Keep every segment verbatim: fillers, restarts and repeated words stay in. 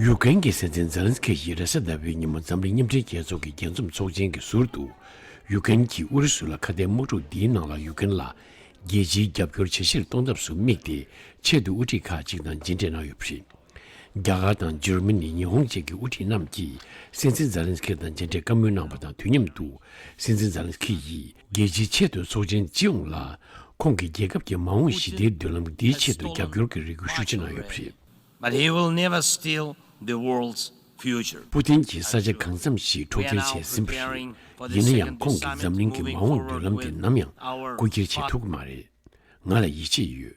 ཡུ་ཀེ་རེན་གྱི་སྲིད་འཛིན་ཛེ་ལན་སི་ཁི་ཡིས་རེས་གཟའ་ཟླ་བའི་ཉིན་མོ་འཛམ་གླིང་མཉམ་འབྲེལ་རྒྱལ་ཚོགས་ཀྱི་རྒྱས་འཛོམས་ཚོགས་ཆེན་གྱི་ཟུར་དུ། ཡུ་ཀེ་རེན་གྱིས་ཨུ་རུ་སུ་ལ་ཁ་གཏད་དམག་འཁྲུག་འདིའི་ནང་ལ་ཡུ་ཀེ་རེན་ལ་རྒྱལ་སྤྱིའི་རྒྱབ་སྐྱོར་ཇེ་ཆེར་གཏོང་ཐབས་སུ་དམིགས་ཏེ། ཆེད་དུ་དབུ་ཁྲིད་ཁག་ཅིག་དང་མཇལ་འཕྲད་གནང་ཡོད་པ་རེད། རྒྱ་གར་དང་འཇར་མ་ནི། ཉི་ཧོང་བཅས་ཀྱི་དབུ་ཁྲིད་རྣམས་ཀྱིས་སྲིད་འཛིན་ཛེ་ལན་སི་ཁི་དང་མཇལ་འཕྲད་བཀའ་མོལ་གནང་བ་དང་། དུས་མཉམ་དུ་སྲིད་འཛིན་ཛེ་ལན་སི་ཁི་ཡིས་རྒྱལ་སྤྱིའི་ཆེས་མཐོའི་ཚོགས་ཆེན་སྤྱི་ཡོངས་ལ་ཁོང་གི་རྒྱལ་ཁབ་ཀྱི་མ་འོངས་ཞི་བདེའི་མདུན་ལམ་འདིའི་ཆེད་དུ་རྒྱབ་སྐྱོར་གྱི་རེ་སྐུལ་ཤུགས་ཆེ་གནང་ཡོད་པ་རེད། But he will never steal the world's future. པུ་ཏིན་གྱིས་ས་ཆ་གང་འཚམ་ཞིག་འཕྲོག་བསྐྱལ་བྱས་ཟིན་པ་རེད། ཡིན་ན་ཡང་ཁོང་གིས་འཛམ་གླིང་གི་མ་འོངས་མདུན་ལམ་དེ་ནམ་ཡང་རྐུ་འཁྱེར་བྱེད་ཐུབ་ཀྱི་མ་རེད། ང་ལ་ཡིད་ཆེས་ཡོད།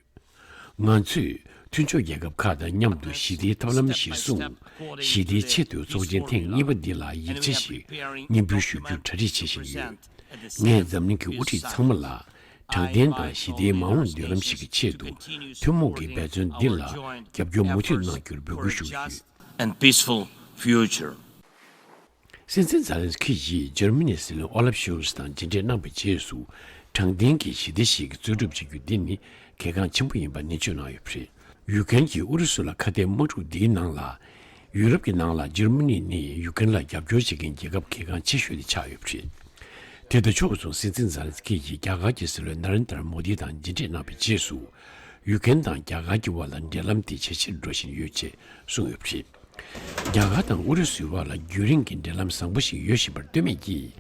ང་ཚོས་མཐུན་ཕྱོགས་རྒྱལ་ཁབ་ཁག་དང་མཉམ་དུ་ཞི་བདེའི་ཐབས་ལམ་ཞིག་བཟུང་། ཞི་བདེའི་ཆེད་དུ་ཚོགས་ཆེན་ཐེངས་གཉིས་པ་འདི་ལ་ཡིག་ཆ་ཞིག་སྙན་འབུལ་ཞུ་རྒྱུར་གྲ་སྒྲིག་བྱེད་བཞིན་ཡོད། ངས་འཛམ་གླིང་གི་དབུ་ཁྲིད་ཚང་མ་ལ། དྲང་བདེན་དང་ཞི་བདེའི་མ་འོངས་མདུན་ལམ་ཞིག་གི་ཆེད་དུ་ཐུན་མོང་གི་འབད་བརྩོན་འདི་ལ་རྒྱབ་སྐྱོར་མུ་མཐུད་གནང་རྒྱུར་འབོད་སྐུལ་ཞུ་གི་ཡོད། And peaceful future. སྲིད་འཛིན་ཛེ་ལན་སི་ཁི་ཡིས་འཇར་མ་ནིའི་སྲིད་བློན་ཨོ་ལབ་ཤོལ་ཚ་དང་མཇལ་འཕྲད་གནང་བའི་རྗེས་སུ། དྲང་བདེན་གྱི་ཞི་བདེ་ཞིག་འཛུགས་སྐྲུན་བྱ་རྒྱུ་འདི་ནི་གལ་འགངས་ཆེན་པོ་ཡིན་པ་ནན་བརྗོད་གནང་ཡོད་པ་རེད། ཡུ་ཀེ་རེན་གྱིས་ཨུ་རུ་སུ་ལ་ཁ་གཏད་དམག་འཁྲུག་འདིའི་ནང་ལ། ཡུ་རོབ་ཀྱི་ནང་ལ་འཇར་མ་ནི་ནི་ཡུ་ཀེ་རེན་ལ་རྒྱབ་སྐྱོར་བྱེད་མཁན་རྒྱལ་ཁབ་གལ་འགངས་ཆེ་ཤོས་དེ་ཆགས་ཡོད་པ་རེད། དེ་དང་ཕྱོགས་མཚུངས་སྲིད་འཛིན་ཛེ་ལན་སི་ཁི་ཡིས་རྒྱ་གར་གྱི་སྲིད་བློན་ན་རེན་དར་མོ་དི་དང་མཇལ་འཕྲད་གནང་བའི་རྗེས་སུ། ཡུ་ཀེ་རེན་དང་རྒྱ་གར་གྱི་དབར་ལ་འབྲེལ་ལམ་དེ་ཇེ་ཆེར་འགྲོ་བཞིན་ཡོད་ཅེས་གསུངས་ཡོད་པ་རེད། རྒྱ་གར་དང་ཨུ་རུ་སུའི་དབར་ལ་རྒྱུན་རིང་གི་འབྲེལ་ལམ་བཟང་པོ་ཞིག་ཡོད་བཞིན་པར་ལྟོས་མེད་ཀྱིས།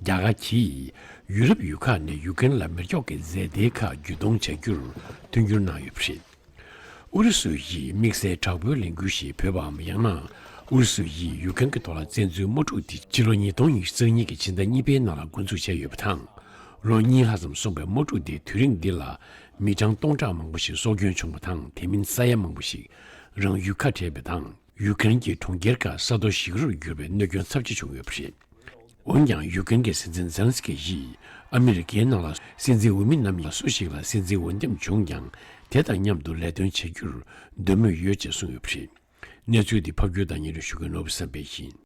རྒྱ་གར་གྱིས་ཡུ་རོབ་ཡུལ་ཁག་ནས་ཡུ་ཀེ་རེན་ལ་མེ་སྒྱོགས་ཀྱི་རྫས་དེ་ཁག་བརྒྱུད་གཏོང་བྱ་རྒྱུར་མཐུན་འགྱུར་གནང་ཡོད་པ་རེད། ཨུ་རུ་སུ་ཡིས་དམིགས་བསལ་དྲག་པོའི་ལས་འགུལ་ཞིག་བོད་པའམ། ཡང་ན་ཨུ་རུ་སུ་ཡིས་ཡུ་ཀེ་རེན་གྱི་ཐོག་ལ་བཙན་འཛུལ་དམག་འཁྲུག་དེ་ཕྱི་ལོ་ཉིས་སྟོང་ཉི་ཤུ་རྩ་གཉིས་ཀྱི་ཕྱི་ཟླ་གཉིས་པའི་ནང་ལ་འགོ་འཛུགས་བྱས་ཡོད་པ་དང་། ལོ་གཉིས་ལྷག་ཙམ་སོང་བའི་དམག་འཁྲུག་དེའི་དུས་རིང་འདི་ལ་མི་གྲངས་སྟོང་ཕྲག་མང་པོ་ཞིག་སྲོག་སྐྱོན་བྱུང་བ་དང་། དེ་མིན་ས་ཡ་མང་པོ་ཞིག་རང་ཡུལ་ཁ་བྲལ་བ་དང་། ཡུ་ཀེ་རེན་གྱི་གྲོང་ཁྱེར་ཁག་ས་རྡོ་ཞིག་རལ་གྱུར་བའི་གནོད་སྐྱོན་ཚབས་ཆེ་བྱུང་ཡོད་པ་རེད། འོན་ཀྱང་། ཡུ་ཀེ་རེན་གྱི་སྲིད་འཛིན་ཛེ་ལན་སི་ཀི་ཡིས་ཨ་མི་རི་ཀའི་ནང་ལ་སྲིད་འཛིན་འོས་མི་རྣམས་ལ་སུ་ཞིག་ལ་སྲིད་འཛིན་འོས་འདེམས་བྱུང་ཀྱང་། དེ་དང་མཉམ་དུ་ལས་དོན་བྱེད་རྒྱུར་འདོད་མོས་ཡོད་ཅེས་གསུངས་ཡོད་པ་རེད། གནས་ཚུལ་འདི་ཕབ་སྒྱུར་དང་སྙན་སྒྲོན་ཞུ་མཁན་ནོར་བུ་བསམ་འཕེལ་ཡིན།